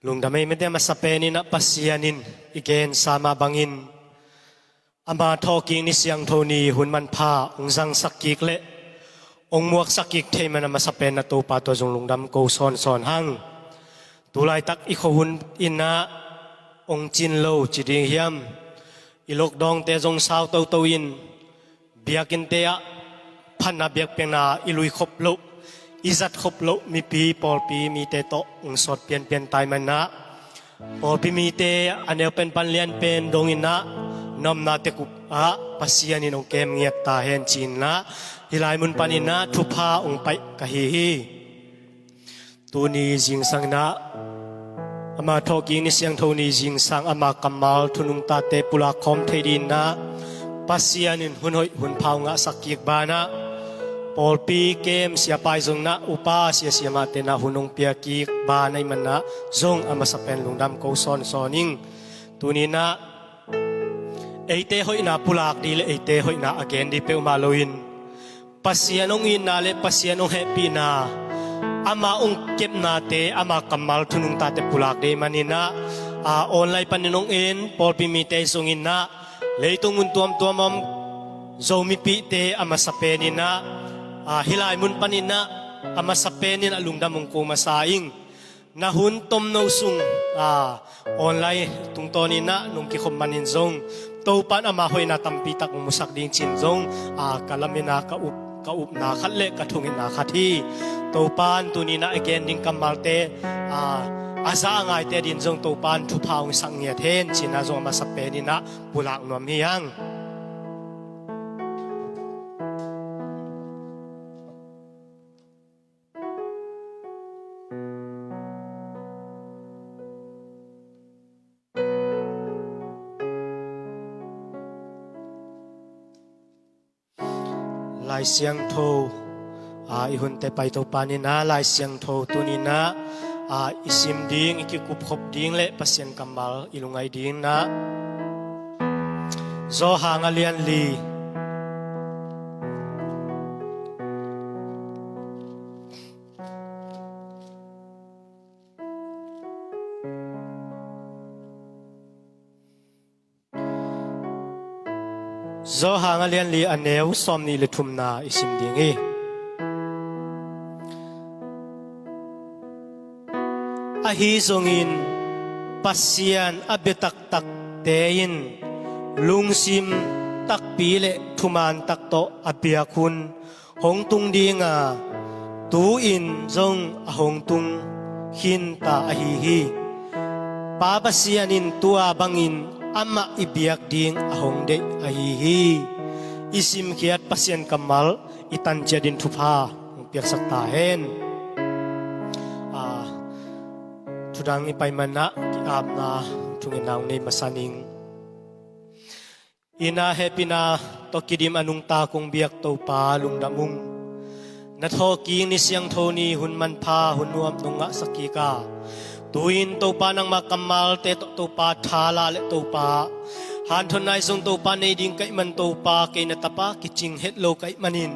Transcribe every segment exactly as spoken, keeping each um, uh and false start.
Lungdam ei mete. A masa penin ah Pasian in i gensa mah bangin ama thawhkik ni siangtho ni hun manpha hong zangsak kik le hong muaksak kik thei man a masa pen a Topa tawh zong lungdam ko sawnsawn hang. Tulaitak i khuahun in ah hong cin lo ci ding hiam, i lockdown-te zong sau toto in, biakinnte ah phatna biakpiakna i lui khop loh, i zat khop loh mipi pawlpi mite tawh hong sawt pianpian tai man ah, pawlpi mite a neu pen pan lian pen dongin ah, na omna tek up ah Pasian in hong kem ngiat ta hen ci-in ah, hih lai mun panin ah thupha hong paih ka hi hi. Tuni zingsang in ah ama thawhkik ni siangtho ni zingsang ama kammal thu nungtate pulak khawm thei dingin ah Pasian in hun hoih hun pha hong ngahsak kik banah, pawlpi kem siapa i zong in ah upa sia siamahte in ah hun hong pia kik ban ahih man ah zong a masa pen lungdam ko sawnsawn ing. Tuni in ah eite hoihna pulak ding le eite hoihna a gen ding peuhmah loin, Pasian hong itna le Pasian hong hehpihna, ama hong kepnate, ama kammal thu nungtate pulak ding ahih manin ah, a, online panin hong en pawlpi mite zong in ah, leitung mun tuamtuam a om Zomipihte a masa penin ah, a, hih lai mun panin ah a masa penin ah lungdam hong ko masa ing. Na hun tomno sung, a, online tungtawnin ah nong kikhop manin zong, Topa in ama hoihna tampi tak hong musak ding ci-in zong, a, ka lametna, ka up, ka upna khat le ka thungetna khat hi. Topa in tuni in ah a gen ding kammalte, a, a za a ngaite adingin zong Topa in thupha hong sak ngiat hen ci-in ah zong a masa penin ah pulak nuam hi hang. Lai Siangtho, a, i hunte pai Topa in ah Lai Siangtho tuni in ah, a, i sim ding, i kikupkhop ding le Pasian kammal i lungngaih dingin ah Johan a lian li. Johan a lian li a neu sawmnih le thumna i sim ding hi. Ahi zongin Pasian a bia taktakte in lungsim takpi le thuman tak tawh a biak hun hong tung ding a, tu-in zong a hong tung khinta ahi hi. Pa Pasian in tua bangin amah i biak ding a hong deih ahi hi. I simkhiat Pasian kammal i tan ciat in thupha hong piaksak ta hen. A, thudang i pai man ah ki-apna thungetna hong nei masa ning. Inn ah hehpihna tawh kidim a nungta kong biak Topa lungdam ung. Na thawhkik ni siangtho ni hun manpha hun nuam nong ngahsak kik a, tu-in Topa nangma kammalte tawh Topa thala le Topa hanthotna i zong Topa nei ding ka hih man Topa kei na tapa kicing het lo ka hih manin,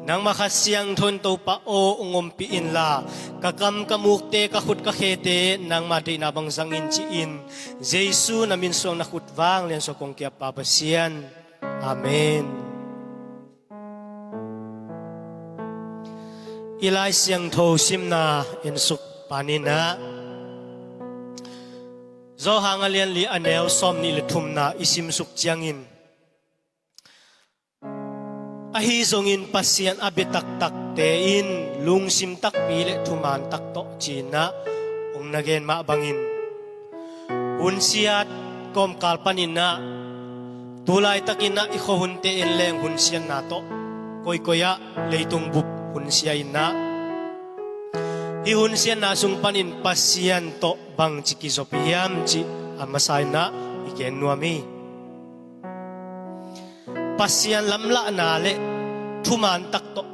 nangma Kha Siangtho in Topa aw hong ompih inla, ka kam ka mukte, ka khut ka khete nangma deihna bang zang in ci-in, Jesu na min suang na khut vang liansuak kong ki-ap Pa Pasian. Amen. I Lai Siangtho simna ensuk panin ah Johan a lian li a neu sawmnih le thumna i simsuk ciangin, ahi zongin Pasian a bia taktakte in lungsim takpi le thuman tak tawh ci-in ah hong na gen mah bangin, hunsiat kawmkal panin ah, tu laitakin ah i khuahunte en leng hunsiatna tawh koikoi ah leitung bup hunsia in ah, hih hunsiatna sung panin Pasian tawh bangci kizop hiam cih a masa in ah i gen nuam hi. Pasian lamlahna le thuman tak tawh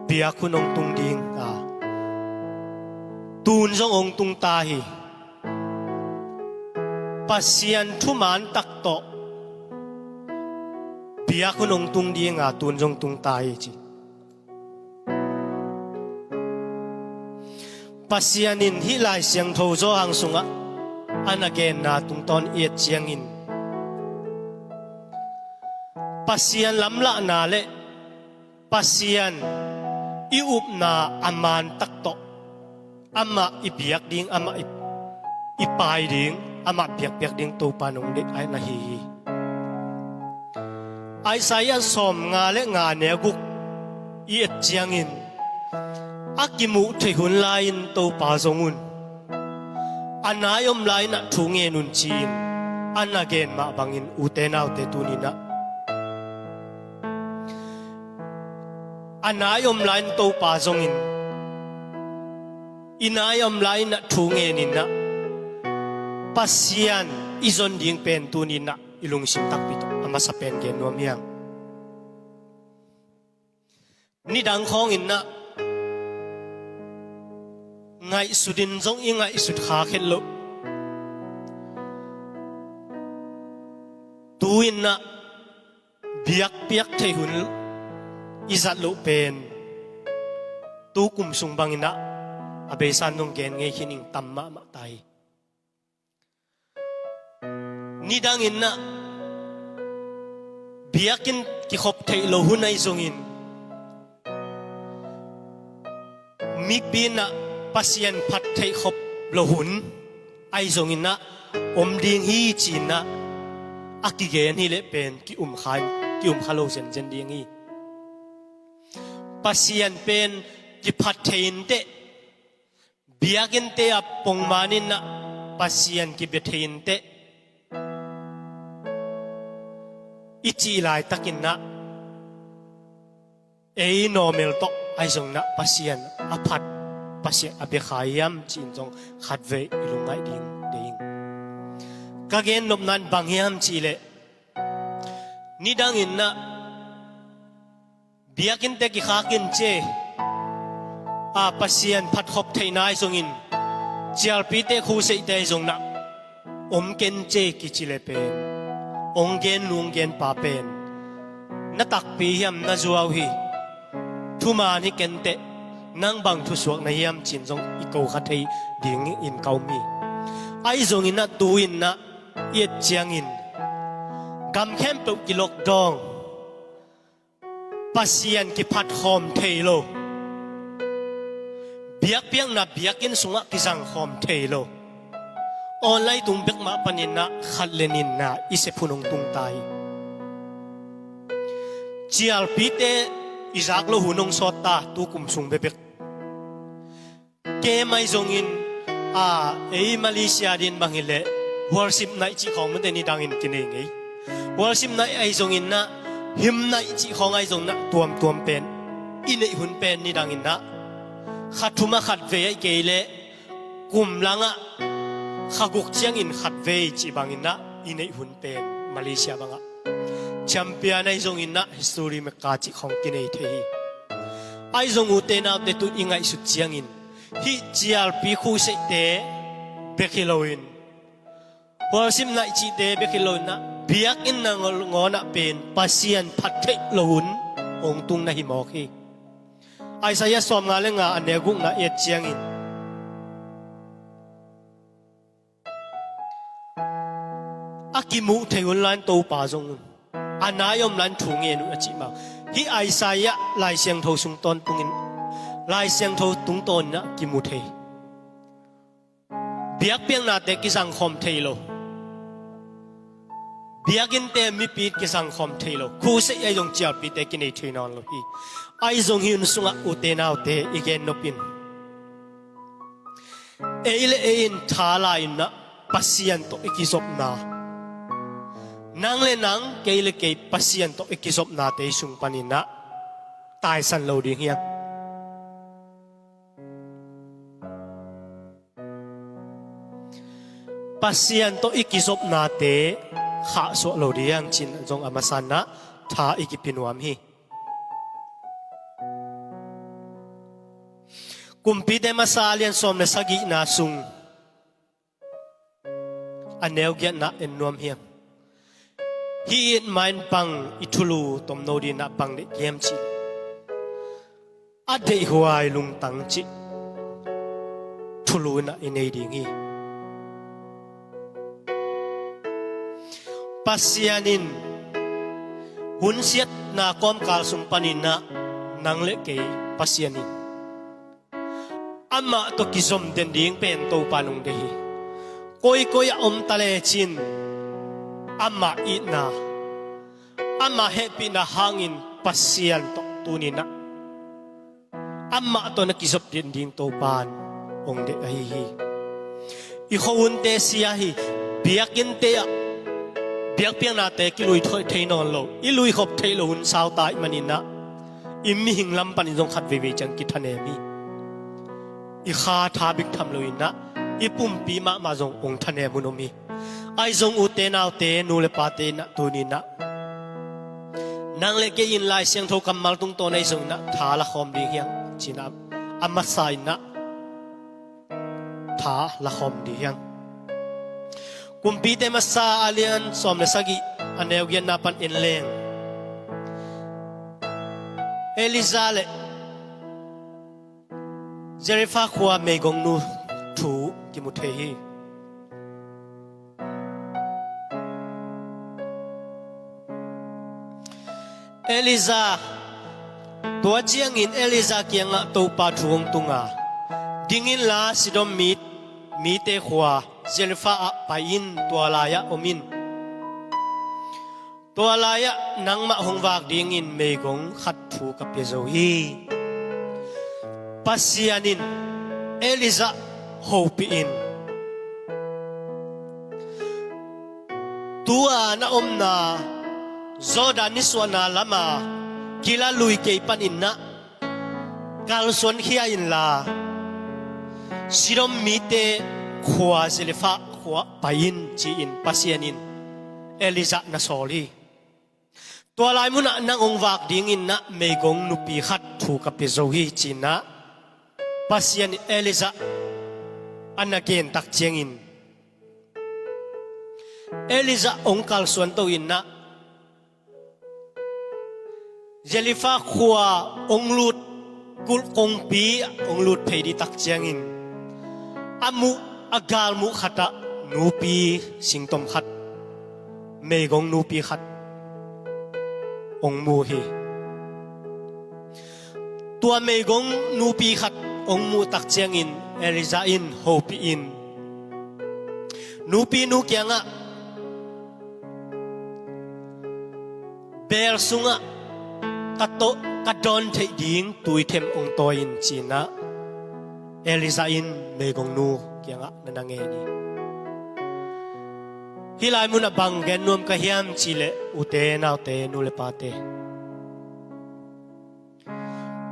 biak hun hong tung ding a, tun zong hong tung ta hi. Pasian thuman tak tawh biak hun hong tung ding a, tun zong tung ta hi ci. Pasian in hih Lai Siangtho Johan sungah a na genna tungtawn i et ciangin, Pasian lamlahna le Pasian i upna a mantak tawh amah i biak ding, amah i, i pai ding, amah biakpiak ding Topa nong deih a na hi hi. Isaiah sawmnga le nga neu guk i et ciangin, a kimuh theih hun lai-in Topa zong un, a nai om lai-in ah thu ngen un ci-in a na gen mah bangin, ute naute, tuni-in ah a nai om lai-in Topa zongin, i nai om lai-in ah thu ngenin ah Pasian i zon ding pen tuni-in ah i lungsim takpi tawh a masa pen gen nuam hi hang. Nidang khawngin ah ngaihsut in zong i ngaihsut kha khet loh, tu-in ah biakpiak theih hun i zat loh pen tu kum sung bangin ah a beisa-in nong gen ngei khin ing, tam mahmah ta hi. Nidangin ah biakinn kikhop theih loh hun ahi zongin, mipi in ah Pasian phat theih khop loh hun ahi zongin ah om ding hi ci-in ah a kigen hi leh pen ki-um kha, ki-um kha lo zenzen ding hi. Pasian pen kiphat thei inteh, biakinnte ah pongman in ah Pasian kibia thei inteh, i cih laitakin ah ei normal tawh ahi zongin ah Pasian a phat, Pasian a bia kha hiam ci-in zong khatvei i lungngaih ding deih ing. Ka gen nopna in bang hiam cih leh, nidangin ah biakinnte kikhak in ci, a Pasian phat khop theihna ahi zongin, cialpite, khuseihte ahi zongin ah om ken ci kici leh pen, ong gen nu ong gen pa pen, na takpi hiam, na zuau hi, thuman hi kenteh, nang bang thusuak na hiam ci-in zong i ko kha thei dingin ka um hi. Ahi zongin ah tu-in ah i et ciangin, gam khempeuh ki-lockdown, Pasian kiphat khawm thei lo, biakpiakna biakinn sungah kizang khawm thei lo, online tung bek mah panin ah khat le nin ah i sep hun hong tung ta hi. Cialpite i zak loh hun hong sawt ta, tu kum sung bekbek. Kem ahi zongin, a, ei Malaysia ding bang hi leh worship night cih khawng mate nidangin kinei ngei. Worship night ahi zongin ah, hymn night cih khawng ahi zongin ah, tuamtuam pen i neih hun pen nidangin ah, kha thum ah khatvei ahi kei leh kum langah kha guk ciangin khatvei cih bangin ah i neih hun pen Malaysia bangah champion ahi zongin ah, history maker cih khawng kinei thei hi. Ahi zong ute naute, tu-in i ngaihsut ciangin, hih cialpi, khuseihte bek hi loin, worship night cihte bek hi loin ah, biakinn nangawn ah pen Pasian phat theih loh hun ong tung na hi mawk hi. Isaiah sawmnga le nga, a neu gukna i et ciangin, a kimuh theih hun lai-in Topa zong un, a nai om lai-in thu ngen un, a cih mah. Hih Isaiah Lai Siangtho sung tawntungin, Lai Siangtho tungtawnin ah kimu thei, biakpiaknate kizang khawm thei lo, biakinnte mipi kizang khawm thei lo, khuseih ahi zong cialpite kinei thei nawn lo hi. Ahi zong hih hun sungah ute naute, i gen nop in, ei le ei in tha la-in ah Pasian tawh i kizopna, nang le nang, kei le kei Pasian tawh i kizopnate i sung panin ah taisan lo ding hi hang. Pasian tawh i kizopnate khahsuah lo ding hi hang ci-in zong a masa-in ah tha i kipia nuam hi. Kumpite masa a lian sawm le sagihna sung, a neu giatna en nuam hi hang. Hih i et ma-in bang i thulu tomno dingin ah bang deih ka hiam cih, a deihhuai lungtang cih, thulu in ah i nei ding hi. Pasian in hun siatna kawmkal sung panin ah nang le kei Pasian in amah tawh kizom den ding pen Topa in hong deih hi. Koikoi a om ta lecin amah itna, amah hehpihna hangin Pasian tawh tuni-in ah amah tawh na kizop den ding Topa in hong deih ahi hi. I khuahunte sia hi. Biakinnte ah biakpiaknate kilui thei nawn lo, i luikhop theih loh hun sau ta ahih manin ah i mihing lam panin zong khat veivei ciang kithanem hi. I kha tha bek tham loin ah i pumpi mahmah zong hong thanem hun om hi. Ahi zong ute naute, nu le pate in ah tuni-in ah nang le kei in Lai Siangtho kammal tungtawn ahi zongin ah tha la khawm ding hi hang, ci-in ah a masa in ah tha la khawm ding hi hang. Kumpite masa a lian sawm le sagih, a neu giatna pan en leng, Elijah le Zarephath khua meigongnu thu kimu thei hi. Elijah, tua ciangin Elijah kiangah Topa thu hong tung a, "Ding inla Sidon mi, mite khua Zarephath ah pai in, tua lai-ah om in. Tua lai-ah nangmah hong vak dingin meigong khat thu ka pia zo hi." Pasian in Elijah hopih in, "Tua na omna Jordan nisuahna lama kila lui kei panin ah kalsuan khia inla, Sidon mite khua Zarephath khua pai in," ci-in Pasian in Elijah na sawl hi. "Tua lai munah nang hong vak dingin ah meigong nupi khat thu ka pia zo hi," ci-in ah Pasian in Elijah a na gen tak ciangin, Elijah hong kalsuan to in ah Zarephath khua hong lut, kulh kongpi hong lut phei ding tak ciangin, a muh, a galmuh khatah nupi singtom khat, meigong nupi khat hong mu hi. Tua meigong nupi khat hong muh tak ciangin Elijah in hopih in, nupinu kiangah, "Beel sungah ka to-, ka dawn theih ding tuithem hong tawi in," ci-in ah Elijah in meigongnu kiangah na na ngen hi. Hih lai munah bang gen nuam ka hiam cih leh, ute naute, nu le pate,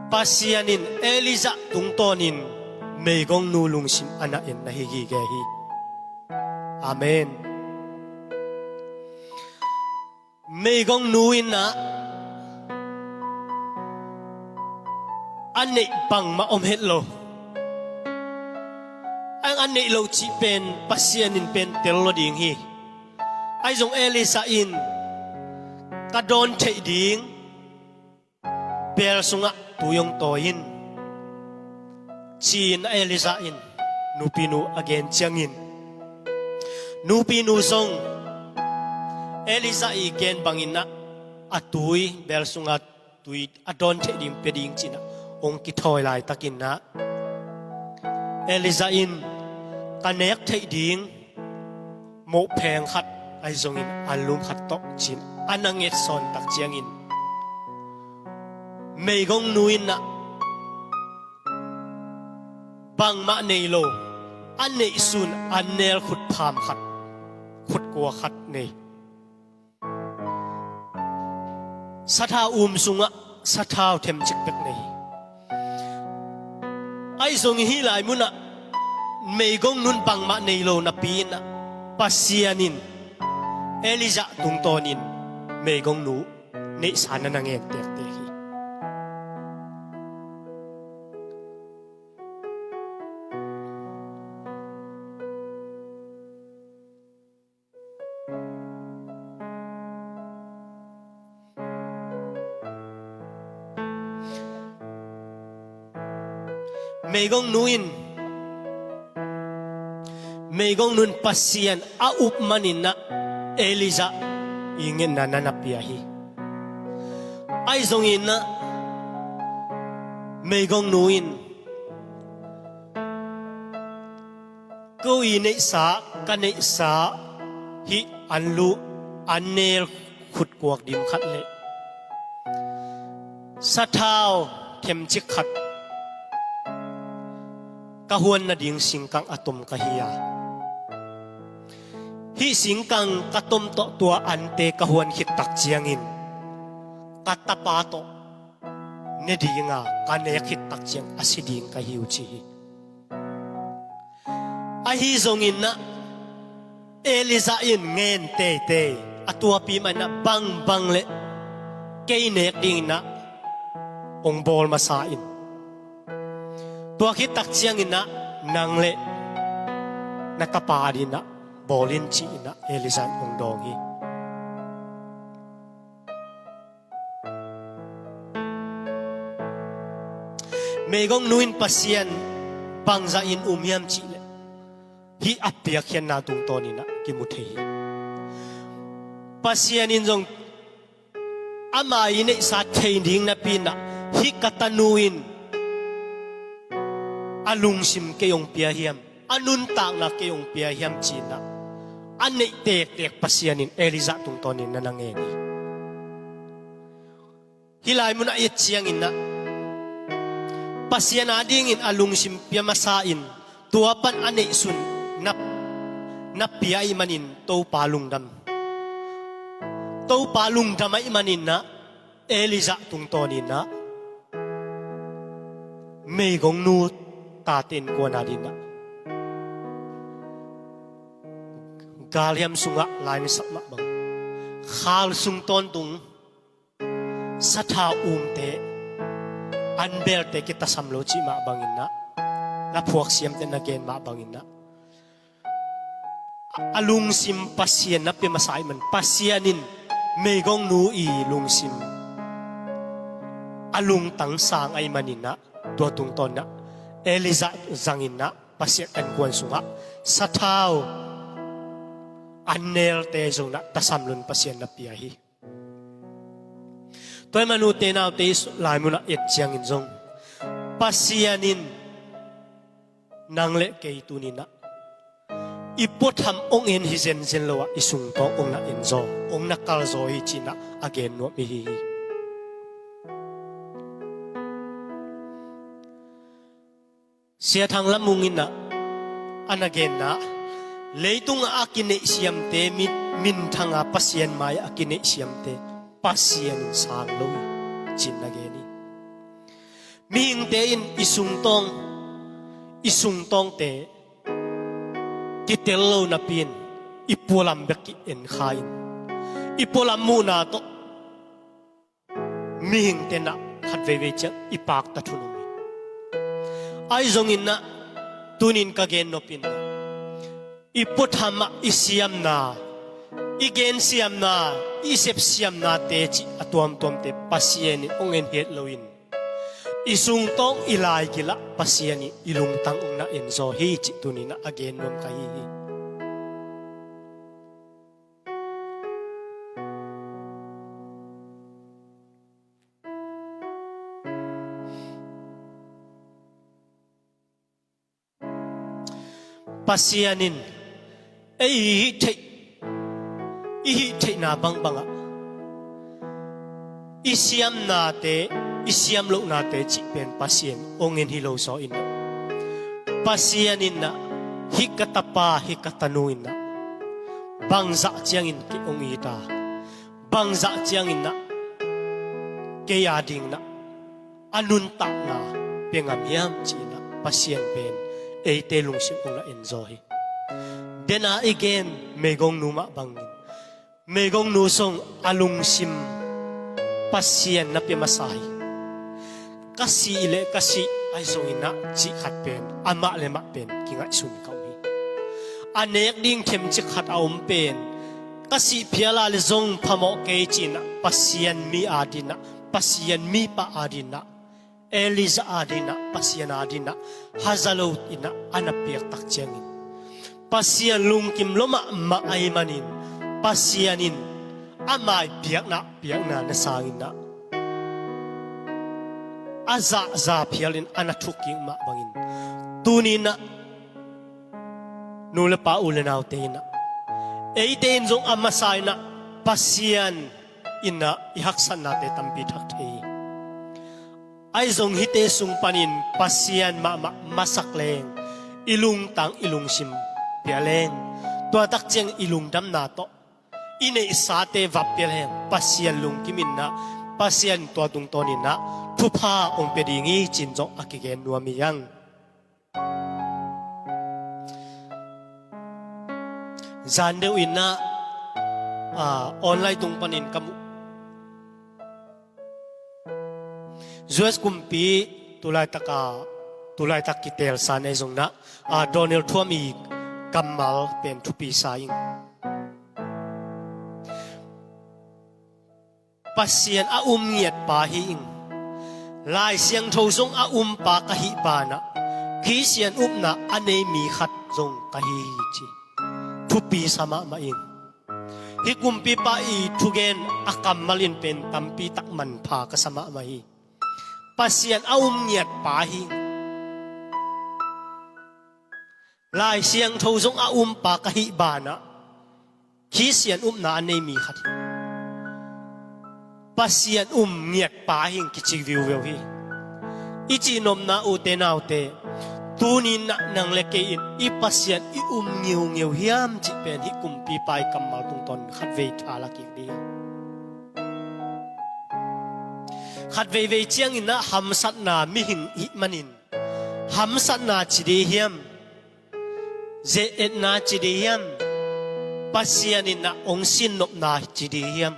Pasian in Elijah tungtawnin meigongnu lungsim a na en na hi gige hi. Amen. Meigongnu in ah a neih bangmah om het lo. A, a neih lo cih pen Pasian in pen tel lo ding hi. Ahi zong Elijah in, "Ka dawn theih ding beel sungah tui hong tawi in," ci-in Elijah in nupinu a gen ciangin, nupinu zong Elijah i gen bangin ah a tui, beel sungah tui a dawn theih ding pia ding ci-in ah hong kithawi laitakin ah Elijah in, "Ka nek theih ding mohpheng khat ahi zongin a lum khat tawh," ci-in a na ngetsawn tak ciangin, meigongnu in ah bangmah nei lo, a neihsun a nel khutpham khat, khutkua khat nei. Sathau um sungah sathau themcik bek nei hi. Ahi zongin hih lai munah meigongnu in bangmah nei lo napi-in ah Pasian in Elijah tungtawnin meigongnu neihsa na na ngen tektek hi. Meigongnu in Meigongnu in Pasian a up manin ah Elijah i ngetna na na pia hi. Ahi zongin ah meigongnu in, "Ko i neihsa, ka neihsa hih an luh, an nel khutkuak dim khat le sathau themcik khat ka huan nading singkang a tom ka hi a, hih singkang ka tom tawh tua ante ka huan khit tak ciangin ka tapa tawh ne ding a, ka nek khit tak ciang a si ding ka hi uh," ci hi. Ahi zongin ah Elijah in ngen teitei a, tuapi manin ah bangbang le kei nek dingin ah hong bawl masa in, tua khit tak ciangin ah nang le na tapa adingin ah bawl in, ci-in ah Elijah in hong dawng hi. Meigongnu in Pasian bangzah in um hiam cih leh hih a piakkhiatna tungtawnin ah kimu thei hi. Pasian in zong ama i neihsa thei ding napi-in ah, "Hih ka tanu in a lungsim kei hong pia hiam, a nuntakna kei hong pia hiam," ci-in ah a neih tektek Pasian in Elijah tungtawnin na na ngen hi. Hih lai munah i et ciangin ah Pasian adingin a lungsim pia masa in, tua pan a neihsun na, na pia ahih manin Topa lungdam, Topa lungdam ahih manin ah Elijah tungtawnin ah meigongnu tate innkuan adingin ah galhiam sungah lainatsak mah bang, khal sung tawntung sathau umte, an belte kitasam lo cih mah bangin ah, na phuak siamte na gen mah bangin ah, a lungsim Pasian na pia masa ahih man, Pasian in meigongnu i lungsim a lungtang sang ahih manin ah, tua tungtawnin ah Elijah zangin ah Pasian innkuan sungah sathau an nelte zong ah tasam loin Pasian na pia hi. Tua ahih man ute naute, i lai munah et ciangin zong Pasian in nang le kei tuni-in ah i puatham hong en hi zenzen lo ah, i sungtawng hong na enzaw, hong na kalzaw hi ci-in ah a gen nuam i hi hi. Sia Thang Lam Mung in ah a na genna, leitungah a kineihsiamte, mi, minthang a Pasian mai-ah a kineihsiamte Pasian in sang lo hi ci-in na gen hi. Mihingte in i sungtawng, i sungtawngte kitel lo napi-in i pualam bek ki-en kha in, i pualam muhna tawh mihingte in ah khat veivei ciang i paktat hun om hi. Ahi zongin ah tuni-in ka gen nop in ah, i puatham ah i siamna, i gensiamna, i sepsiamnate cih a tuamtuamte Pasian in hong en het loin, i sungtawng i laigil ah Pasian in i lungtang hong na enzaw hi cih tuni-in ah a gen nuam ka hi hi. Pasian in ei i hih theih, i hih theihna bangbangah i siamnate, i siam lohnate cih pen Pasian hong en hi lo zaw in ah, Pasian in ah, hih ka tapa, hih ka tanu in ah bangzah ciangin kei hong it a, bangzah ciangin ah kei adingin ah a nuntakna pia ngam hiam ci-in ah Pasian pen eite lungsim hong na enzaw hi. Dena i gen meigongnu mah bangin, meigongnu zong a lungsim Pasian na pia masa hi. Ka sih leh ka sih ahi zongin ah cih khat pen amah le mah pen kingaihsun ka um hi. A nek ding themcik khat a om pen, ka sih phial a leh zong phamawh kei ci-in ah Pasian mi adingin ah, Pasian mipa adingin ah, Elijah adingin ah, Pasian adingin ah haza lo in ah a na piak tak ciangin, Pasian lungkim lua mahmah ahih manin Pasian in a mai biakna, biakna na sangin ah a zahza phialin a na thukkik mah bangin tuni-in ah nu le pa, u le naute in ah eite in zong a masa in ah Pasian in ah i haksatnate tampi thak thei hi. Ahi zong hihte sung panin Pasian mahmah masak leng i lungtang, i lungsim pia leng, tua tak ciang i lungdamna tawh i neihsate vap pia leng Pasian lungkim in ah, Pasian tua tungtawn in ah thupha hong pia ding hi ci-in zong a kigen nuam hi hang. Zan deuh in ah, ah, online tung panin ka muh, U S kumpi tulaitak a, tulaitak kitelsa na hi zong in ah, ah, Donald Trump i kammal pen thupi sa ing. Pasian a um ngiat pa hi ing. Lai Siangtho zong a um pa ka hih banah Khristian upna a nei mi khat zong ka hi hi ci thupi sa mahmah ing. Hih kumpipa i thugen a kammal in pen tampi tak manpha ka sa mahmah hi. Pasian a um ngiat pa hi ing. Lai Siangtho zong a um pa ka hih banah Khristian upna a nei mi khat hi. Pasian um ngiat pa hi ing kici viuveu hi. I cihnopna, ute naute, tuni-in ah nang le kei in i Pasian i um ngiungeu hiam cih pen hih kumpipa i kammal tungtawn khatvei tha la kik ding. Khatveivei ciangin ah hamsatna, mihing i hih manin hamsatna ci ding hiam, ze-etna ci ding hiam, Pasian in ah hong sinnopna ci ding hiam,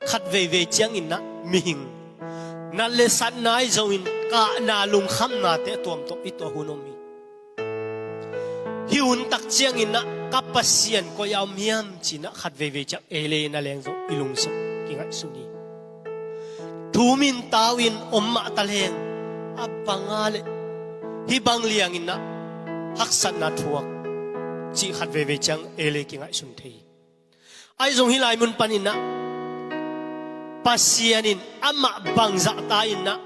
khatveivei ciangin ah mihing nat le satna ahi zongin kahna, lungkhamnate a tuam tawh i tuah hun om hi. Hih hun tak ciangin ah ka Pasian koi-ah om hiam ci-in ah khatveivei ciang ei le ei na leng zong i lungsim kingaihsun hi. Thu min tau-in om mah ta leng, a bang a leh hih bang liangin ah haksatna thuak cih khatveivei ciang ei le ei kingaihsun thei hi. Ahi zong hih lai mun panin ah Pasian in amah bang zahta-in ah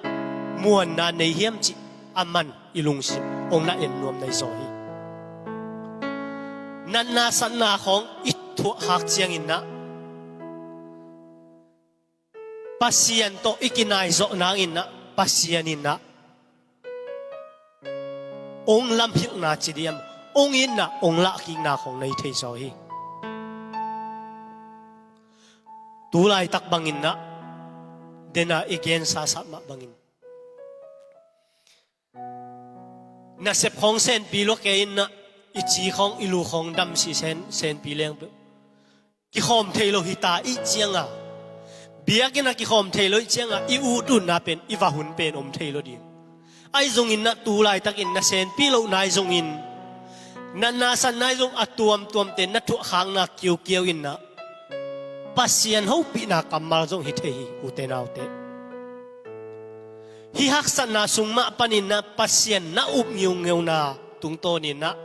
muanna nei hiam cih aman i lungsim hong na en nuam na hi zaw hi. Natna satna khawng i thuak khak ciangin ah Pasian tawh i kinaizawh nangin ah Pasian in ah hong lamhilhna ci ding hiam, hong itna, hong lahkikna khawng na hi thei zaw hi. Tu laitak bangin ah, den a i gensa sap mah bangin, nasep khawng senpi lua kei in ah, i ci khawng, i lu khawng damsi sen, senpi leng peuh kikhawm thei lo hi ta i cih ciangah, biakinn ah kikhawm thei lo i cih ciangah, i ut utna pen, i va hun pen om thei lo ding. Ahi zongin ah tu laitakin na senpi loh nai zongin, natna satna ahi zong a tuamtuamte na thuahkhakna kiukiau in ah Pasian hopihna kammal zong hi thei hi, ute naute. Hih haksatna sung mah panin ah Pasian na up ngiungeuna tungtawnin ah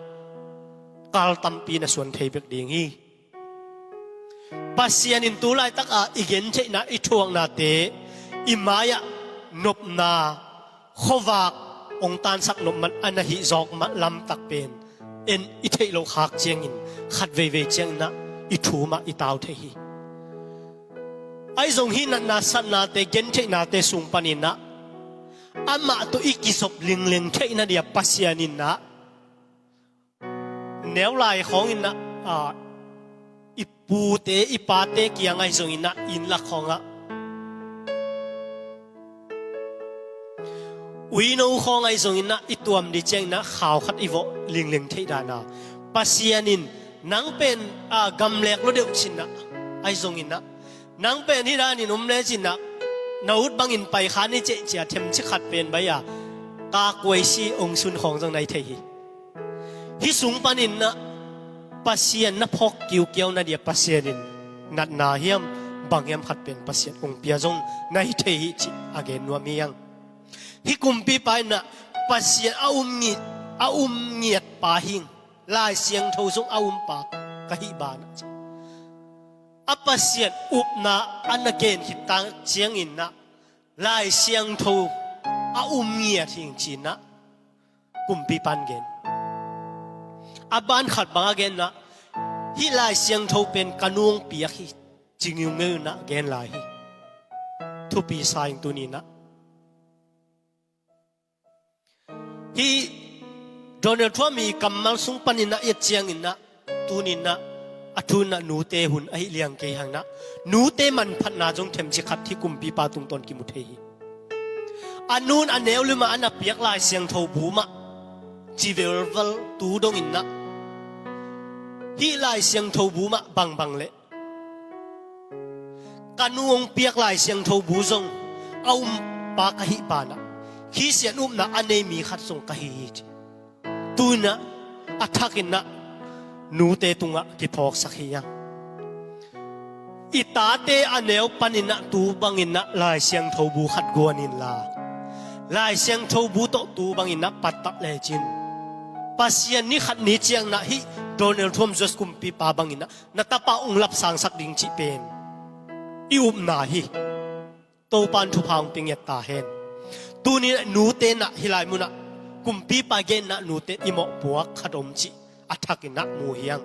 kal tampi na suan thei bek ding hi. Pasian in tu laitaka i gentheihna, i thuaknate, i mai-ah nopna, khuavak hong tansak nop man a na hih zawk mah lamtak pen en i theih loh khak ciangin, khatveivei ciangin ah i thu mah i tau thei hi. Ahi zong hih natna satnate, gentheihnate sung panin ah amah tawh i kizop lingleng theihna dia Pasian in ah, neu lai khawngin ah, ah, i pute, i pate kiang ahi zongin ah, inn lak khawngah, uino khawng ahi zongin ah, i tuam ding ciangin ah, khau khat i vawh lingleng theih dan a, Pasian in nang pen, ah, gamlek lua deuh cin ah, ahi zongin ah, nang pen hih danin om le cin ah, na ut bangin pai kha ni ceh ci-a themcik khat pen bai a, ka kuaisi hong sun khawng zong na hi thei hi. Hih sung panin ah Pasian na phawk kiukiauna dia Pasian in natna hiam, bang hiam khat pen Pasian hong pia zong na hi thei hi cih a gen nuam hi hang. Hih kumpipa in ah Pasian a um ngi-, a um ngiat pa hi ing. Lai Siangtho zong a umpa ka hih banah ci. A Pasian upna a na gen khit tak cianginah Lai Siangtho a um ngiat hing cinah kumpipan gen. A ban khat bang a genah hih Lai Siangtho pen ka nu hong piak hi ci ngiungeu inah gen lai hi. Thupi sa ing tuninah. Hih Donald Trump i kammal sung paninah i et cianginah tuninah a thu inah nute hun ahi liang kei hanginah nute manphatna zong themci khat hih kumpipa tungtawn kimu thei hi. A nun a neu limah a na piak Lai Siangtho bu mah ci velvel tu donginah hih Lai Siangtho bu mah bangbang leh ka nu hong piak Lai Siangtho bu zong a umpa ka hih banah Khristian upna a nei mi khat zong ka hi hi ci. Tuinah a thakinah nute tungah kiphawksak hi a. I tate a neu paninah tu banginah Lai Siangtho bu khat guan inla Lai Siangtho bu tawh tu banginah pattah lecin Pasian ni khat ni cianginah hih Donald Trump Josh kumpipa banginah na tapa ung lapsangsak ding cih pen i upna hi. Topan thupha hong pia ngiat ta hen. Tuninah nute inah hih lai munah kumpipa genna nute i mawhpuak khat om cih a thakinah mu hiang.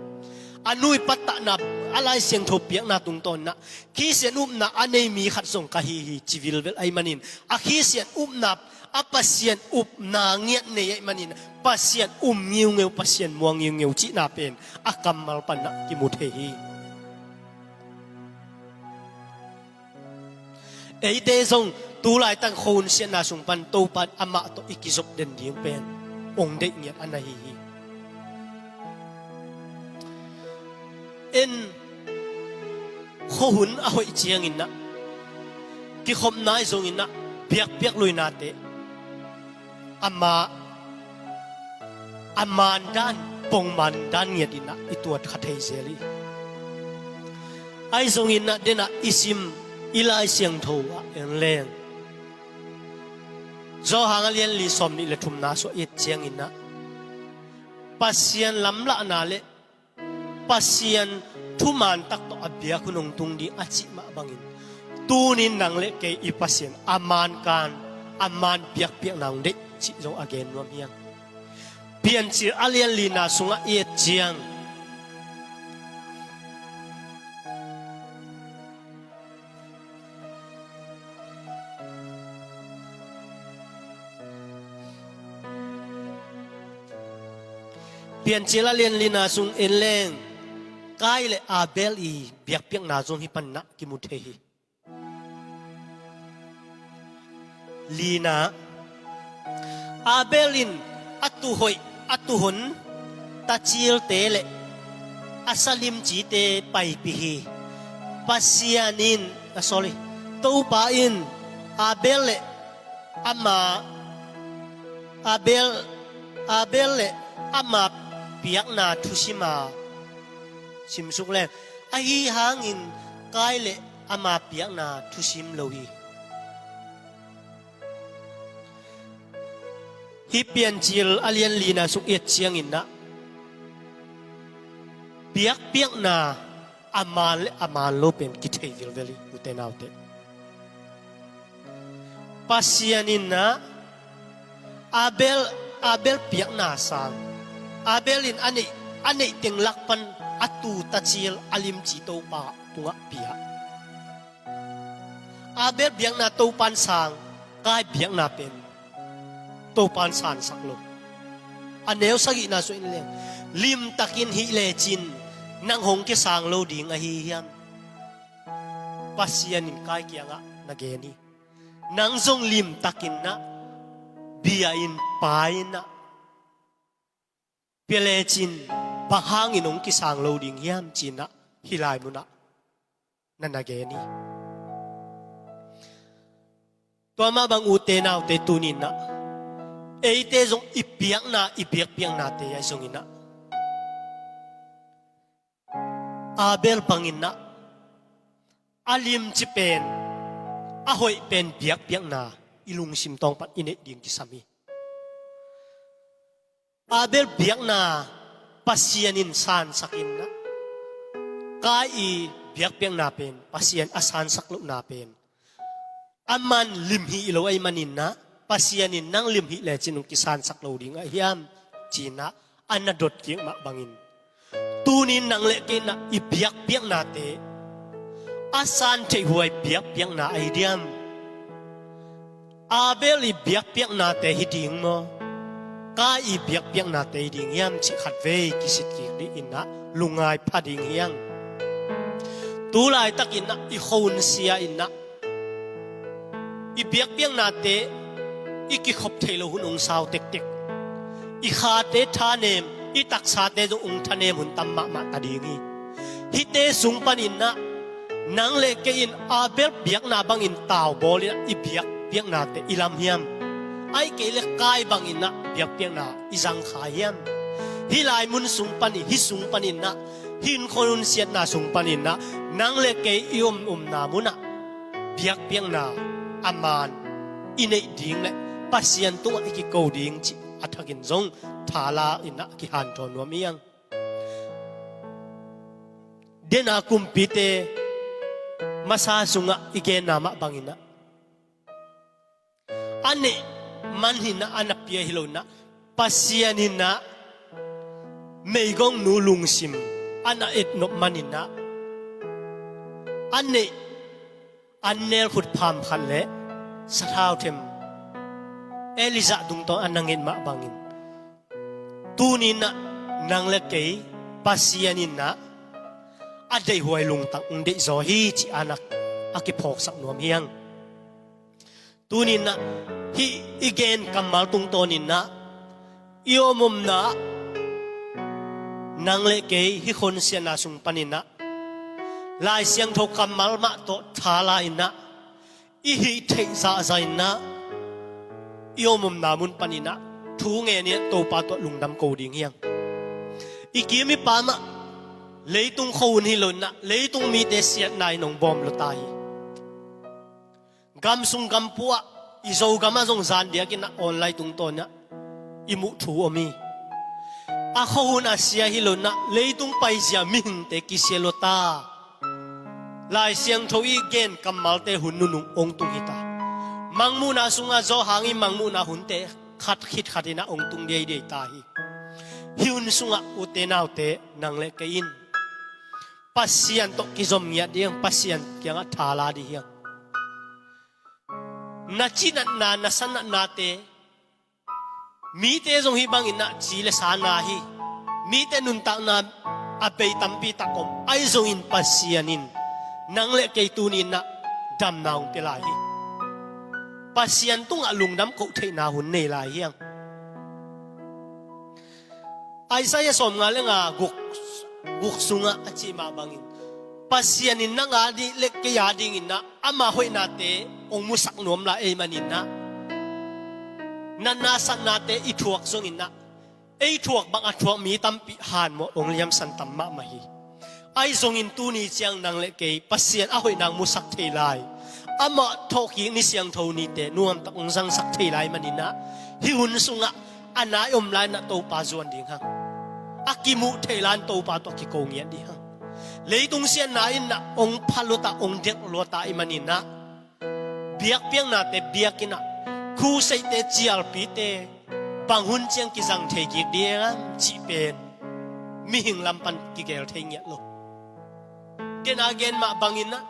A nu i pattahna a Lai Siangtho piakna tungtawninah Khristian upna a nei mi khat zong ka hi hi ci vilvel ahi manin a Khristian upna a Pasian upna ngiat nei ahi manin Pasian um ngiungeu Pasian muang ngiungeu cihna pen a kammal panah kimu thei hi. Eite zong tu laitak khuahun siatna sung pan Topan amah tawh i kizop den ding pen ong deih ngiat a na hi hi. En khuahun a hoih cianginah kikhopna i zonginah biakpiak luinate ama a mandan pongman dan ngiatinah i tuat kha thei zel hi. Ahi zonginah denah i sim i Lai Siangtho ah en leng Johan a lian li sawm nih le thumna suah i et cianginah Pasian lamlahna le Pasian thuman tak tawh a biak hun hong tung ding a cih mah bangin tunin nang le kei i Pasian a mankan a man biakpiakna hong deih cih zong a gen nuam hiang. Piancil a lian lina sungah i et ciang Piancil a lian lina sung en leng Kain le Abel i biakpiakna zong hih panah kimu thei hi. Lina Abel in a tuhoih a tuhon tacilte le a salimcite paipih hi. Pasian in a sorry Topa in Abel le ama Abel Abel le ama piakna thusima simsuk leng ahi hangin Kain le ama piakna thusim lo hi. Hih Piancil a lian lina sung i et cianginah biakpiakna a man le a man lo pen kithei vilvel hi ute naute. Pasian innah Abel Abel piakna sang Abel in a neih a neih teng lak pan a tu tacil a limci Topa tungah piak. Abel biakna Topan sang Kain biakna pen Topan sansak lo. A neu sagihna sung in leng limtakin hih lecin nang hong kisang lo ding ahi hiam? Pasian in Kain kiangah na gen hi. Nang zong limtakinnah bia in pa innah pia lecin bang hangin hong kisang lo ding hiam cinah hih lai munah na na gen hi. Tua mah bang ute naute tuninah eite zong i piakna i biakpiaknate ahi zonginah Abel banginah a limci pen a hoih pen biakpiakna i lungsim tawng pan i neih ding kisam hi. Abel biakna Pasian in sansak in ah, Kain i biakpiakna pen Pasian a sansak lohna pen, aman limhih lo ahih manin ah, Pasian in nang limhih lecin hong kisansak lo ding ahi hiam, ci-in ah a na dot kik mah bangin, tuni-in nang le kei in ah i biakpiaknate a san theih huai biakpiakna ahi diam? Abel i biakpiaknate hi ding maw, Kain i biakpiaknate hi ding hiam cih khatvei kisit kik dih in ah lungngai pha ding hi hang. Tu laitak in ah i khuahun sia in ah, i biakpiaknate i kikhop thei lo hun hong sau tektek, i khate thanem, i taksate zong hong thanem hun tam mahmah ta ding hi. Hihte sung panin ah nang le kei in Abel biakna bangin tau bawl in ah i biakpiaknate i lam hiam? Ahih kei leh Kain bangin ah biakpiakna i zang kha hiam? Hih lai mun sung panin, hih sung panin ah, hih khuahun siatna sung panin ah, nang le kei i om omna mun ah biakpiakna a man i neih ding le Pasian tungah i kiko ding cih a thakin zong thala in ah kihanthawn nuam hi hang. Dena kumpite masa sungah i genna mah bangin ah, a neih man hi in ah a na pia hi lo in ah, Pasian in ah meigongnu lungsim a na etnop manin ah, a neih an nel khut pham khat le sathau them Elijah tungtawn a na nget mah bangin, tuni-in ah nang le kei Pasian in ah a deihhuai lungtang hong deihzaw hi cih a na a kiphawksak nuam hi hang. Tuni-in ah hih i gen kammal tungtawnin ah i om omna ah nang le kei hih khuahun siatna sung panin ah Lai Siangtho kammal mah tawh thala in ah i hih theih zahzah in ah i om omna mun panin ah thu ngen in ah Topa tawh lungdam ko ding hi hang. I kim i pam ah leitung khuahun hi lo in ah leitung mite siatna in hong bawm lua ta hi. Gam sung gam pua ah, i Zogam ah zong zan diakin ah online tungtawn ah i muh thu om hi. A khuahun a sia hi lo in ah leitung paizia mihingte kisia lua ta. Lai Siangtho i gen kammalte hun nunung hong tung hi ta. Mangmuhna sungah Johan i mangmuhna hunte khat khit khat in ah hong tung diaidiai ta hi. Hih hun sungah ute naute, nang le kei in Pasian tawh kizom ngiat ding, Pasian kiangah thala ding hi hang. Na cinatna, na sanatnate, mite zong hih bangin ah ci le sa na hi. Mite nuntakna a bei tampi tak om. Ahi zongin Pasian in nang le kei tuni-in ah damna hong pia lai hi. Pasian tungah lungdam koh theihna hun nei lai hi hang. Isaiah sawmnga le nga guk, guk sungah a cih mah bangin, Pasian in nang a ding le kei a dingin ah ama hoihnate hong musak nuam lai ahih manin ah, natna satnate i thuak zongin ah ei thuak bang a thuak mi tampi hanmawh hong liamsan tam mahmah hi. Ahi zongin tuni ciang nang le kei Pasian a hoihna hong musak thei lai, amah thawhkik ni siangtho nite nuamtak hong zangsak thei lai manin ah, hih hun sungah a nai om lai-in ah Topa zuan ding hang. A kimuh thei lai-in Topa tawh kiko ngiat ding hang. Leitung siatna in ah hong pha lua ta, hong delh lua ta ahih manin ah, biakpiaknate biak in ah, khuseihte, cialpite bang hun ciang kizang thei kik ding hiam cih pen mihing lam pan kigel thei ngiat lo. Ken a gen mah bangin ah,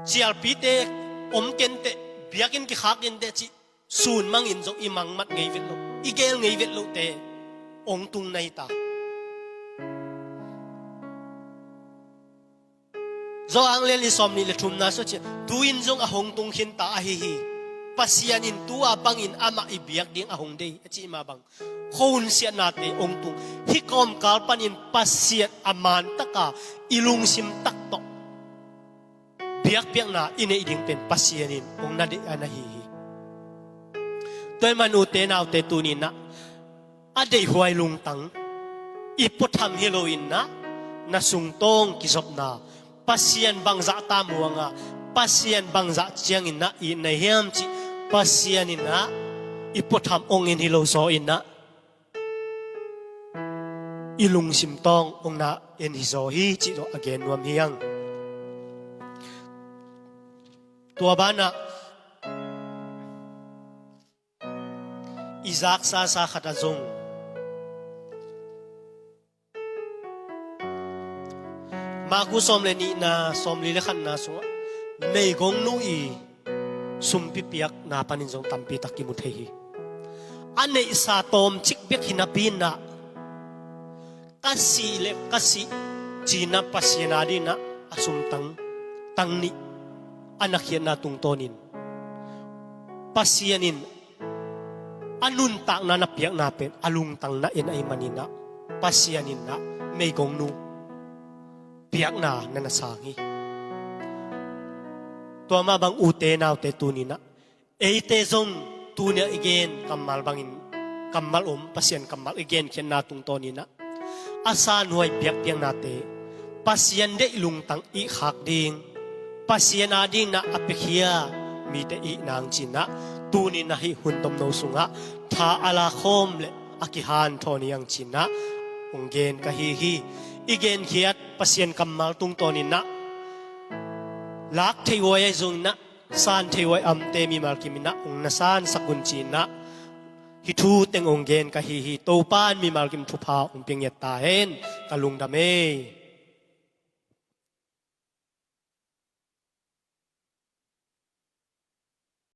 cialpite om kenteh, biakinn kikhak inteh cih sun mangin zong i mangmat ngei vet loh, i gel ngei vet lohte hong tung na hi ta. Johan lian li sawmnih le thumna sung ah, tu-in zong a hong tung khin ta ahi hi. Pasian in tu-a bangin amah i biak ding a hong deih a cih mah bang, khuahun siatnate hong tung. Hih kawmkal panin Pasian a man taka i lungsim tak tawh biakpiakna i neih ding pen Pasian in hong na deih a na hi hi. Tua ahih man ute naute, tuni-in ah a deihhuai lungtang i puatham hi lo-in ah, na sungtawng kizopna, Pasian bangzah ta muang a, Pasian bangzah ciangin ah i na hiam cih Pasian in ah i puatham hong en hi lo zaw-in ah, i lungsim tawng hong na en hi zaw hi cih tawh a gen nuam hi hang. Tua banah i zaksa sa khat ah zong Maku sawm le nihna, sawmli le khatna sungah meigongnu i sumpi piakna panin zong tampi tak kimu thei hi. A neihsa tawmcik bek hi napi-in ah, ka sih le ka sih ci-in ah Pasian adingin ah a sumtang tang nih a na khiatna tungtawnin Pasian in a nuntakna na piakna pen a lungtang na en ahih manin ah Pasian in ah meigongnu piakna na na sang hi. Tua mah bang ute naute tuni-in ah eite zong tuni-a i gen kammal bangin kammal om, Pasian kammal i genkhiatna tungtawnin ah a sanhuai biakpiaknate Pasian deih lungtang ihkhak ding, Pasian adingin ah a piakhia mite ihna hang ci-in ah tuni-in ah hih hun tomno sungah tha a lakhawm le a kihanthawn hi hang ci-in ah hong gen ka hi hi. I genkhiat Pasian kammal tungtawnin ah lak theih huai ahi zongin ah san theih huai a omte mimal kimin ah hong na sansak un ci-in ah hih thu teng hong gen ka hi hi. Topa in mimal kim thupha hong pia ngiat ta hen. Ka lungdam e.